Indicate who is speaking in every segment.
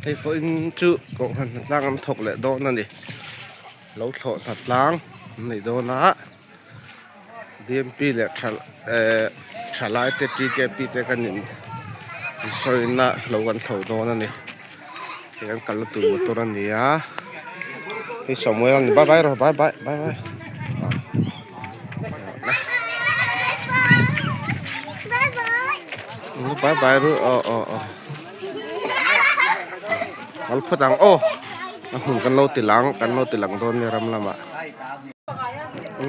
Speaker 1: Hei vawiin chu kohhran hnatlang an thawk leh dawn a ni. Lo thlawh hnatlang an nei dawn a, D_M_P leh tha ehh thalai te T_K_P te kan in sawina lo kan thlo dawn a ni. Hei an kalna tur motor a ni a, hei Samuel a ni bye bye rawh bye bye bye bye. Bye bye ru aw aw aw kal phawt ang aw a hmun kan lo ti lang kan lo ti lang dawn nia ram lamah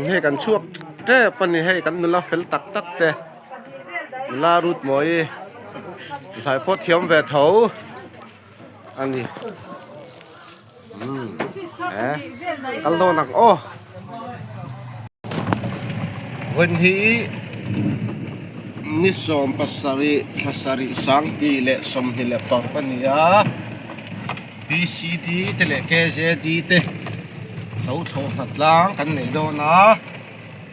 Speaker 1: hei kan chhuak tep a ni hei kan nula fel tak tak te nula rut mawi zai pawh thiam ve tho a ni. Umm e kal dawn ang aw vawiin hi ni 17 thla sarih 2026 a ni a B_C_D te leh K_J_D te lo thlawh hna tlang kan nei dawn a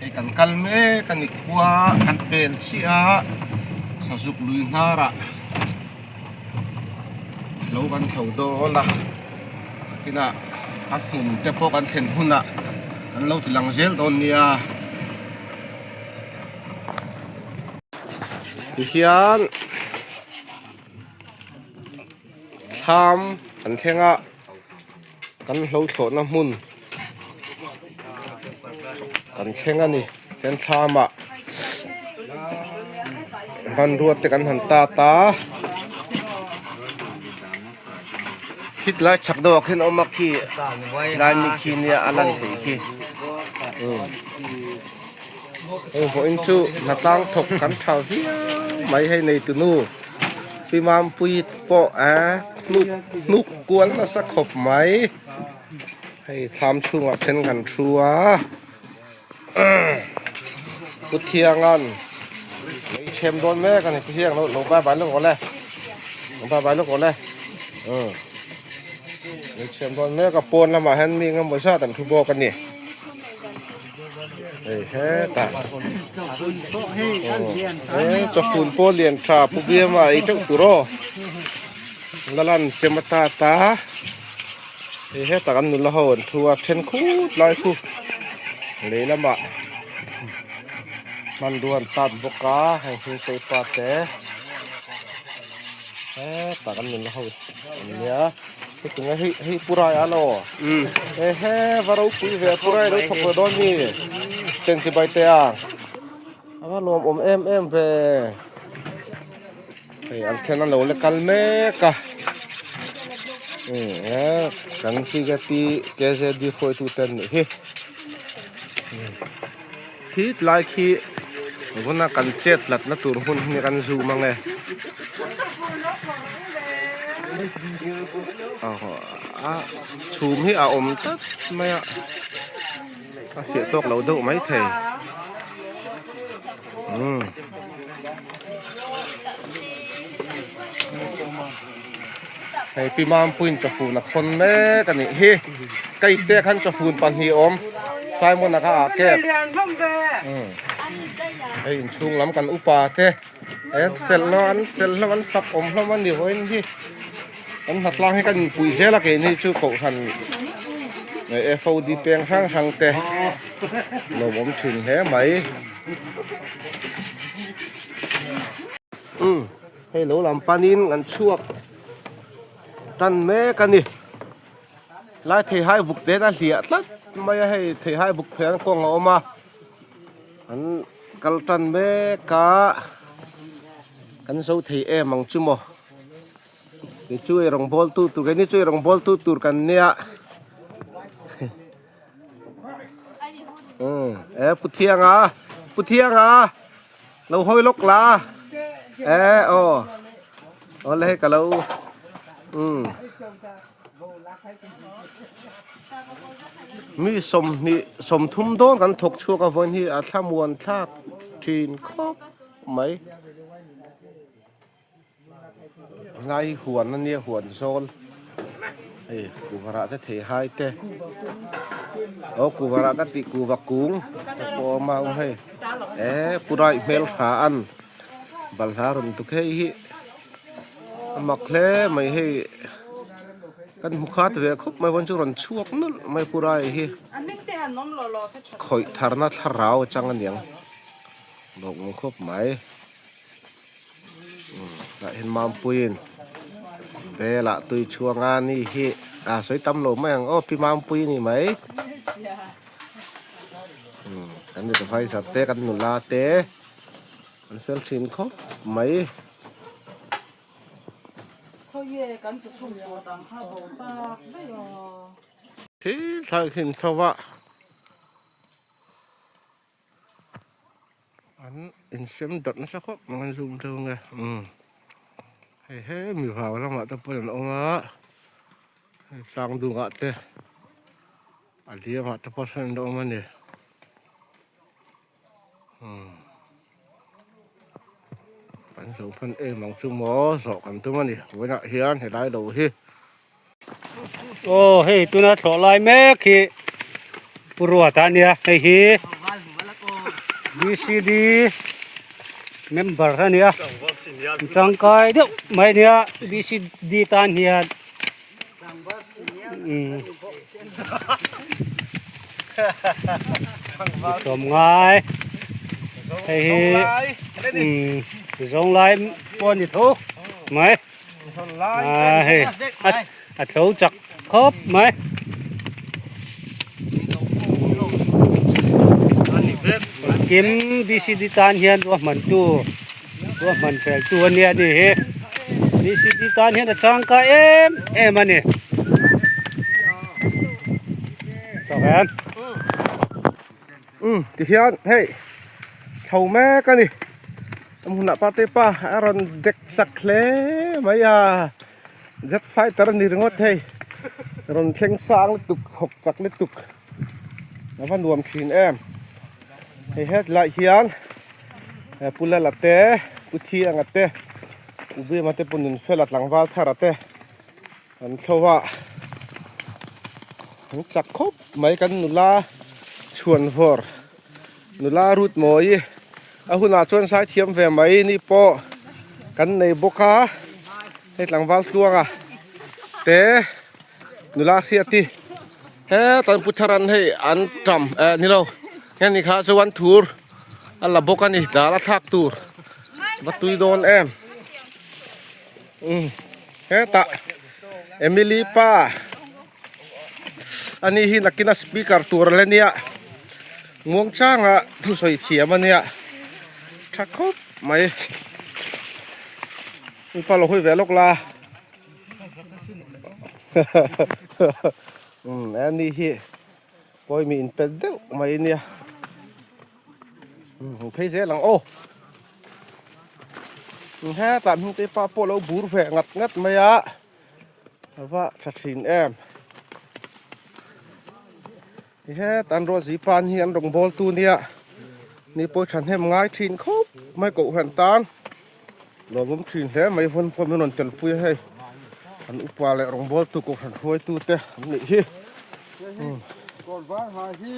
Speaker 1: hei kan kal mek a ni khua kan pel chiah a sazuk lui hnar ah. Lo kan chho dawn a kinah a hmun te pawh kan thlen hunah kan lo ti lang zel dawn nia tihian thlam kan thleng a kan hlo thlawhna hmun kan thleng a ni chuan thlam ah hmanrua te kan han tat a khitlai chhak deuh ah khian a awm a khi lai mi khi nia a lan theih khi umm heng vawiin chu hnatlang thawk kan tha viau mai hei neitu nu. Pi Mampuii pawh a hnuk hnuk kual nasa khawp mai hei thlam chhungah then kan thu a Pu Thianga'n mei chhem dawn mek a ni Pu Thiang lo bye bye lawk aw le lo bye bye lawk aw le umm mei chhem dawn mek a pawn lamah hian mi engemaw zat an thu bawk a ni. Hei hetah he chawfun pawh lian tha pu biama ei teuh tur aw la lan chem ata ta hei hetah kan nula ho an thu a then khut lai khu lei lamah hmanrua an tat bawk a heng hi seipa te hetah kan nula ho an nia. Hetiang hei hei purai a lo ehe va ropui ve purai lo thawk ve dawn mi chen chi bai te a a va lawm awm em em ve hei an then a lo la kal mek a e kan T_K_P K_Z_D hruaitu te an nih hi khi tlai khi vuna kan chet hlat na tur hmun hi kan zoom ang e a chhum hi a awm tlat mai a a fiah tawk lo deuh mai thei umm. Hei pi Mampuiin chawfun a khawn mek a nih hi. Ka ipte khan chawfun pahnih awm Simon-a kha ah kep. Hei inchhung lam kan upa te he fel hlawm an fel hlawm an fak awm hlawm a ni vawiin hi. Kan hnatlang hi kan inpuih zel a keini chu kohhran FOD peng hrang hrang te lawmawm thin hle mai. Umm. Hei lo lam panin an chhuak tan mek a ni. Lai theihai buk te a hliah tlat mai a hei theihai buk phei an kawng a awm a an kal tan mek a kan zo thei em ang chu maw kei chu ei rawng bawl tu tur keini chu ei rawng bawl tu tur kan nia umm e pu Thianga pu Thianga. Lo hawi lawk la e aw awle hei ka lo umm mi sawmhnih sawmthum dawn kan thawk chhuak a vawiin hi a thlamuan thlak thin khawp mai ngai huan ania huan zawl hei kuhva te theihai te aw kuhva rah ka tih kuhva kung te pawh a awm a aw hei eh purai hmel tha an balhla rawn tuk hei hi a mak hle mai hei. Kan hmu khat ve khawp mai vawn chu rawn chhuak nawlh mai Pu Rai hi khawih tharna thlarau atang aniang lawk awm khawp mai umm tah hian Mampuiin bel ah tui chhuang a ni hi a sawi tam lo mai ang aw Pi Mampui a ni mai umm kan adviser te kan nula te an fel thin khawp mai. Thil thlai khin chho a an insem darh nasa khawp mai an zoom deuh nge umm hei he mi vau lamah te pawh an awm a hei tlang dungah te a liamah te pawh sawn an awm a ni. Kan zo hman em ang chu maw zawh kan tum a ni vawiinah hian helai lo hi.
Speaker 2: Aw hei tuna thlawh lai mek hi Pu Ruata a nia hei hi BCD member a nia tangkai deuh mai a nia BCD tan hian. Sawm ngai hei hi zawng lai pawh a ni tho mai a hei a tho chak khawp mai. Kim BCD tan hian ruahman tu ruahman fel tu a nia ni hi BCD tan hian a tangkai em em a ni tawk em.
Speaker 1: Umm tihian hei tho mek a ni a hmunah party pa a rawn dek sak hle mai a jet fighter a ni ringawt hei rawn thleng sang lutuk thawk chak lutuk a va nuam thin em hei hetlai hian Pu Lala te Pu Thianga te Pu Bima te Pu Nunfela tlangval thara te an thlo a an chak khawp mai kan nula chhuanvawr nula rut mawi a hunah chuan sai thiam ve mai ni pawh kan nei bawk a hei tlangval tluanga te nula hriati Heta an pu thar an hei an tam eh ni lo heng ni kha chuan thur a la bawk a ni dal a thlak tur va tui dawn em umm hetah Emily pa ani hi nakin a speaker tur a la nia muang changa thusawi thiam a nia tha khawp mai pa lo hawi ve lawk la. Umm ani hi pawimi in pet deuh mai ania umm phei zel ang aw hetah hming te pa pawh lo bur ve ngat ngat mai a a va tha thin em hetah an ruahzi pan hi an rawn bawl tu nia ni pawh thahnem ngai thin khawp mai kohhran tan. Lawmawm thin hle mai hun pawh min rawn telpui a hei an upa leh rawngbawltu kohhran hruaitu te an nih hi.
Speaker 3: Kawr var ha hi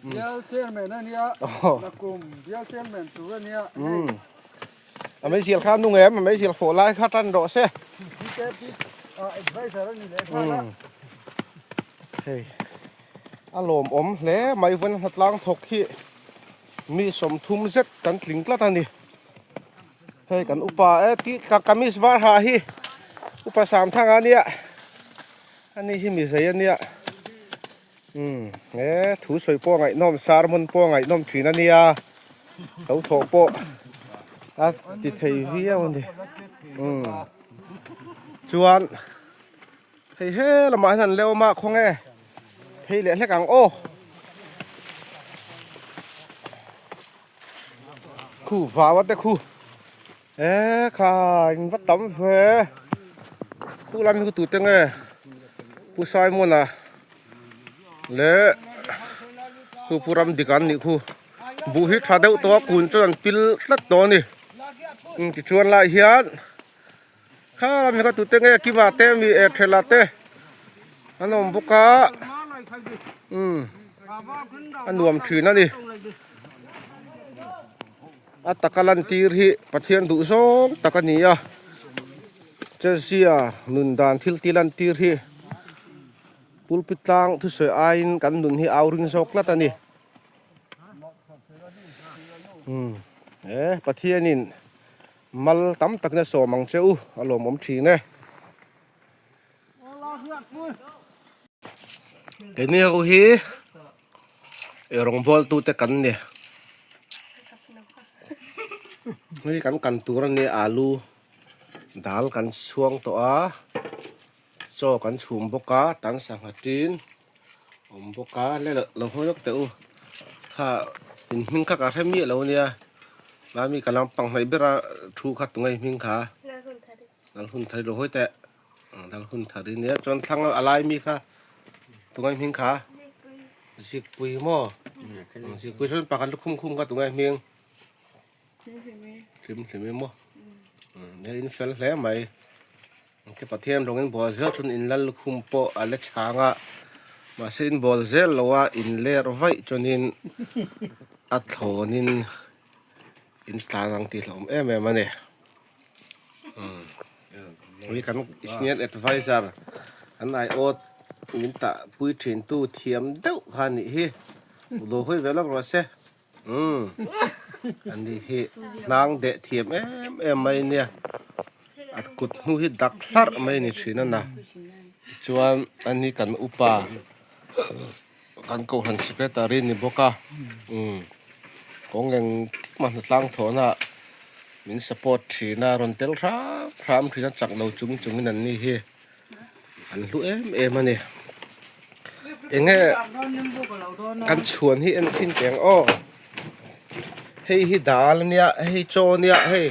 Speaker 3: bial chairman a nia nakum bial chairman tur a nia hei.
Speaker 1: A meizial kha a nung em a meizial fawh lai kha tan rawh se.
Speaker 3: BJP adviser a ni leh nghal a.
Speaker 1: Hei a lawmawm hle mai vawn hnatlang thawk hi. Mi 30 zet kan tling tlat a ni. Hei kan upa e ti ka kamis var ha hi upa Samthanga a nia ani hi mi zei a nia umm he thu sawi pawh ngaihnawm sermon pawh ngaihnawm thin a nia lo thawh pawh a ti thei viau a ni umm chuan hei he lamah hian an leu a khawnge. Phei leh hlek ang aw. Khu vau a te khu. E kha in va tam ve. Khu lam hi khu tute nge Pu Simon a le khu Pu Ram dik an nih khu. Buh hi tha deuh tawh a kun chuan an pil tlat tawh a ni. Tichuan lai hian Kha lam hi kha tute nge Kima te mi eh Thela te an awm bawk a umm a nuam thin a ni a taka lan tir hi Pathian duh zawng tak a ni a. Chezia nun dan thil ti lan tir hi pulpit tlang thusawi aiin kan nun hi au ring zawk tlat a ni. Umm he Pathianin mal tam takin a sawm ang che u a lawmawm thin e. Keini ho hi eirawng bawl tute kan ni hei kan kan tur a nia alu dal kan chhuang tawh a chaw kan chhum bawk a tan sangha tin awm bawk a le lo hawi lawk teh u kha in hming kha ka hre miah lo a nia mami ka lampang hnaih ber a thu kha tunge hming kha lal hun thar lo hawi teh. Dal hun thar i nia chuan thlang a lai mi kha tungai hming kha zikpui maw zikpui chuan pakhat lukhum khum kha tungai hming hlim hlim i maw nia in fel hle mai ke pathian rawng in bawl zel chuan in lal lukhum pawh a la chhang a mahse in bawl zel lo a in ler vaih chuanin a thlawnin in tlan ang tih hlauhawm em em a ni. Ui kan senior advisor an aiawt min tah pui thin tu thiam deuh kha a nih hi lo hawi ve lawk rawh se umm a ni hi hnang deh thiam em em mai nia a kut hnu hi dak hlarh mai a ni thin a na chuan a ni kan upa kan kohhran secretary a ni bawk a umm kawng eng kima hnatlang thawhna ah min support thin a rawn tel hram hram thin a chak lo chung chung in an ni hi an hlu em em a ni eng nge kan chhuan hi en thin teh ang aw hei hi dal a nia hei chaw a nia hei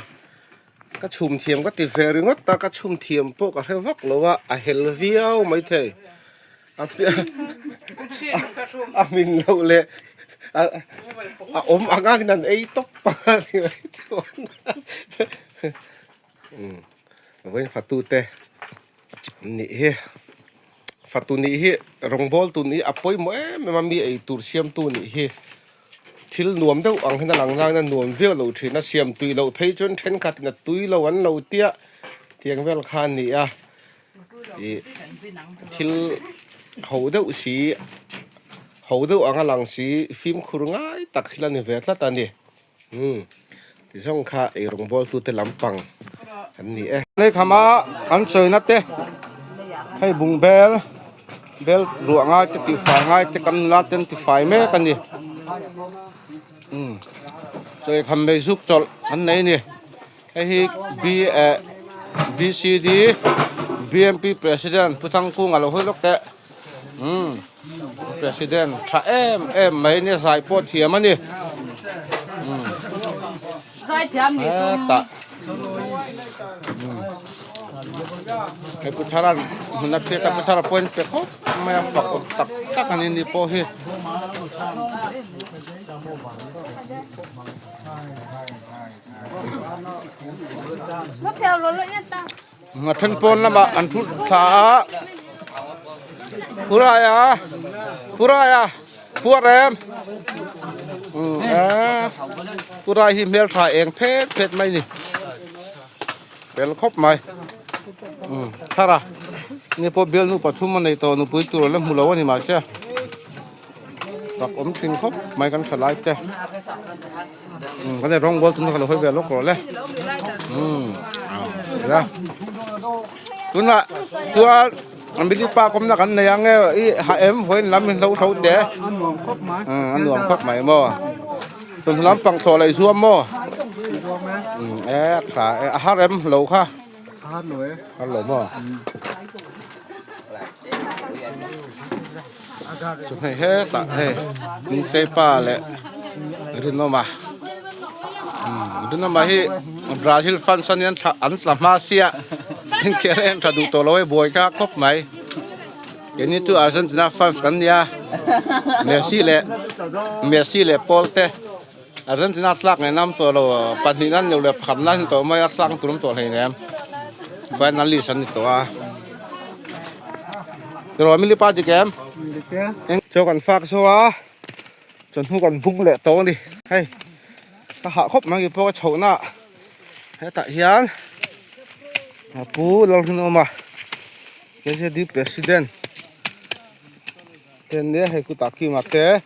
Speaker 1: ka chhum thiam ka ti ve ringawt a ka chhum thiam pawh ka hre vak lo a a hel viau maithei. A hmin loh leh a awm ang angin an ei tawp a ni mai chuan vawiin fatute nih hi fatu nih hi rawngbawltu nih hi a pawimawh em em a mi eitur siamtu nih hi thil nuam deuh ang hian a lang zangin a nuam viau lo thin a siam tui loh phei chuan thenkhatin a tui lo an lo tia tiang vel kha a ni a. Ih thil ho deuh si ho deuh anga lang si fimkhur ngai tak thil a ni ve tlat a ni umm ti zawng kha eirawng bawl tute lampang an ni e.
Speaker 4: Leikhama an sawina te hei bung bel bel ruah ngai te tihfai ngai te kan nula ten tifai mek a ni umm chawikham mei zuk chawlh an nei a ni. Hei hi B eh BCD BMP President Pu Thangkunga lo hawi lawk teh umm President tha em em mai nia zai pawh thiam a ni umm hetah umm hei Pu Thara'n hmun a hriat a Pu Thara pawhin pe khawp mai a fak awm tak tak a ni ni pawh hi. A then pawn lamah an thu thla a Puraia Puraia puar em Purai hi hmel tha eng phet phet mai ni fel khawp mai thar a ni pawh bialnu pathum a nei tawh nupui tur a la hmu lo a ni mahse. Fak awm thin khawp mai kan tha lai te umm kan rawng bawl tum kha lo hawi ve lawk rawh le umm a tunah chuan an bili pa kawmna kan nei ang e i ha em vawiin lam hi hlo tho te a nuam khawp mai maw tun lampang thlawh leh zuam maw umm e a tha e a har em lo kha. Har lo maw. Chu hei hetah hei Nungtei pa leh Rinawma Rinawma hi Brazil fans ania an tla hma sia engkhelh a en tha duh tawh lo hei buai kha khawp mai keini chu Argentina fans kan nia Messi leh Messi leh Paul te. Argentina tlak ngei nam tawh lo pahnihna an neuh leh pakhatna an ni tawh mai a tlak tur an tawh hleinem finalist an ni tawh a tiraw mili pa dik em chaw kan fak zo a chawhnu kan bung leh tawh a ni hei ka hah khawp mai pawh ka chhoh na hetah hian. A pu Lalrinawma KZD President te nia hei kutah Kima te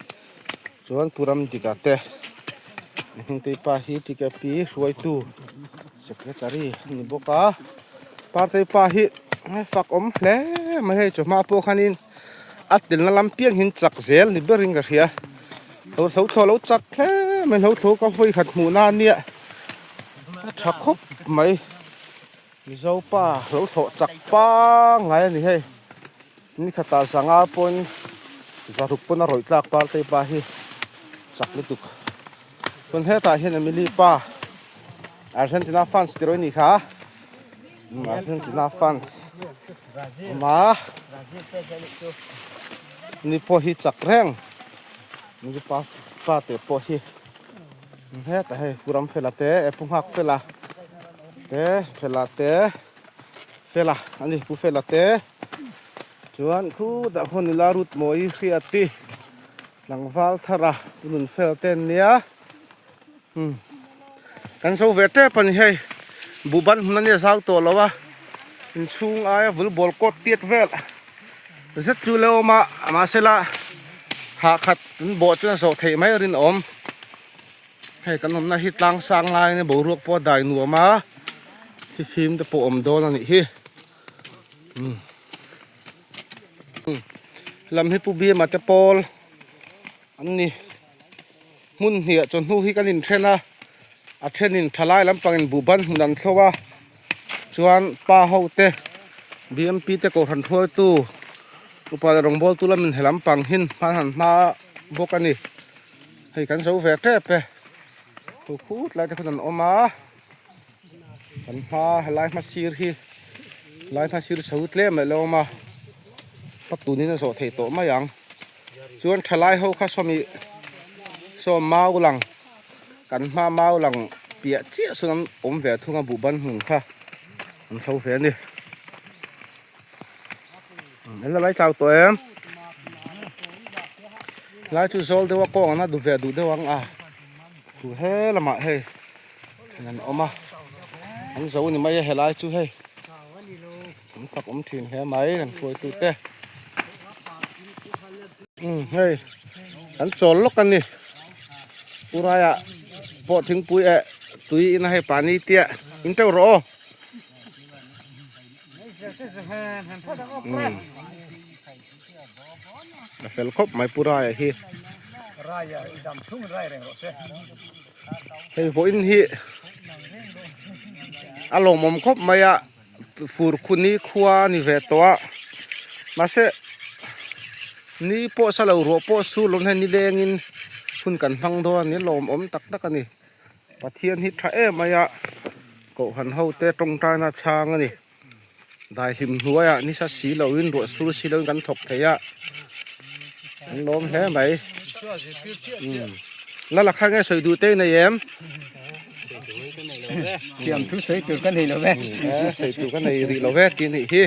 Speaker 4: chuan Pu Ramdika te Hmingtei pa hi TKP hruaitu Secretary a ni bawk a Partei pa hi fak awm hle mai hei chawhma pawh khanin a telna lam piang hian chak zel ni berin ka hria lo hlo thlawh lo chak hle mai hlo thlawh ka vawi khat hmuh na ania a tha khawp mai Mizo pa hlo thlawh chak pangngai a ni hei ni khatah zanga pawn zaruk pawn a rawih tlak partei pa hi chak lutuk chuan hetah hian Emily pa Argentina fans tih rawih a nih kha. Argentina fans awm a ni pawh hi chak reng ni pa pa te pawh hi hetah hei pu ram fela te eh pu nghak fela te fela te fela a ni pu fela te chuan khutah khuan nula rut mawi hriati tlangval thara pu nun fel te an nia. Umm kan zo ve tep a ni hei buhban hmun a nia zau tawh lo a inchhung aia vul bawl kawt tiat vel zet chu le awm a mahse la hah khat an bawh chuan a zawh theih mai a rinawm hei kan awmna hi tlang sang lai ania boruak pawh a dai nuam a thifim te pawh awm dawn a nih hi umm lam hi pu Bima te pawl an ni. Hmun hniah chawhnu hi kan inthen a, a thenin thalai lampangin buhban hmun an thlo a, chuan pa ho te BMP te kohhran hruaitu upa leh rawngbawltu lamin he lampang hin hman han hma bawk a ni. Hei kan zo ve tep e, thu khut lai te khawn an awm a, kan hma helai hma sir hi helai hma sir chho tlem leh la awm a, patunin a zawh thei tawh mai ang. Chuan thalai ho kha sawmi saw mau lang kan hma mau lang piah chiah sawn an awm ve thung a buhban hmun kha an tho ve a ni. An la lai tlau tawh em? Lai chu zawl deuh a kawng an a du ve duh deuh ang a thu he lamah hei an awm a an zo ni mai a helai chu hei. An fak awm thin hle mai kan hruaitu te umm hei an chawl lawk a ni puraia pawh thingpui eh tui in a hei pani tia in teuh rawh aw umm a fel khawp mai puraia hi hei vawiin hi a lawmawm khawp mai a. Fur khu ni khua a ni ve tawh a mahse ni pawh sa lo ruah pawh sur lo hian nilengin hun kan hmang dawn a ni lawmawm tak tak a ni Pathian hi tha em mai a kohhran ho te tawngtaina chhang a ni daihlim hnuaiah nisa si loin ruah sur si loin kan thawk thei a an lawm hle mai umm lala kha nge sawi duh te i nei em.
Speaker 3: Thiam thu sawi tur ka nei lo ve.
Speaker 4: Sawi tur ka nei rih lo ve tih anih hi.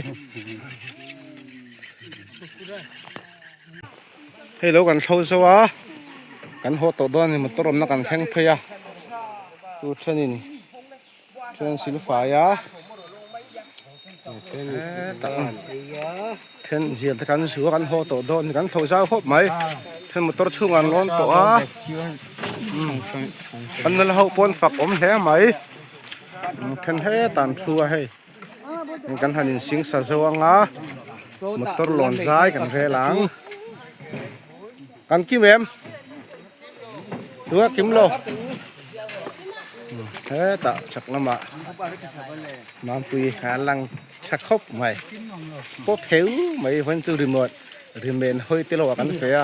Speaker 4: Hei lo kan thlo zo a, kan haw tawh dawn a ni motor awmna kan thleng phei a, chu thenin then silfai a, then zial te kan zu a kan haw tawh dawn a ni kan thlo zau khawp mai, then motor chhungah an lawn tawh a. An nula ho pawn fak awm hle mai then hetah an thu a hei kan han in sing sa zo anga motor lawn zai kan rel ang kan kim em tunga kim lo hetah chak lamah mampui a lang tha khawp mai pawp heu mai vawiin chu remote rimen hawi te lo ah kan fe a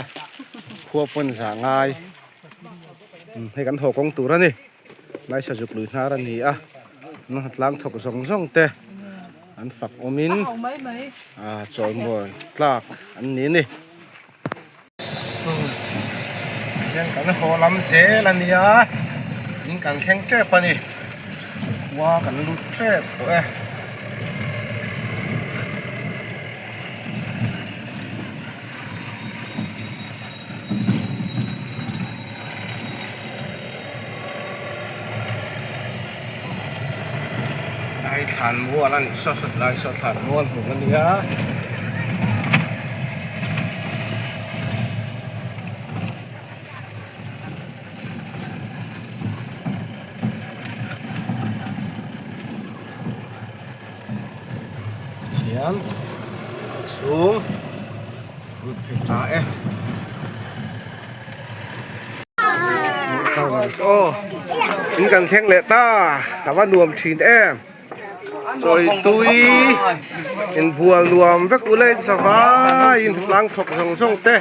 Speaker 4: khua pawn zah ngai hei kan haw kawng tur a ni laisa zuk lui hnar a ni a an han tlang thawk zawng zawng te an fak awmin ah chawimawi tlak an ni a ni. Hian kan haw lam zel a nia in kan thleng tep a ni khua kan lut tep tawh e.
Speaker 1: Thlan mual a nih saw saw lai saw thlan mual hmun a nia. Hian a chhung lut phei ta e. Aw in kan thleng leh ta a va nuam thin em chawi tui inbual nuam vek ula in sava in tlang thawk zawng zawng te.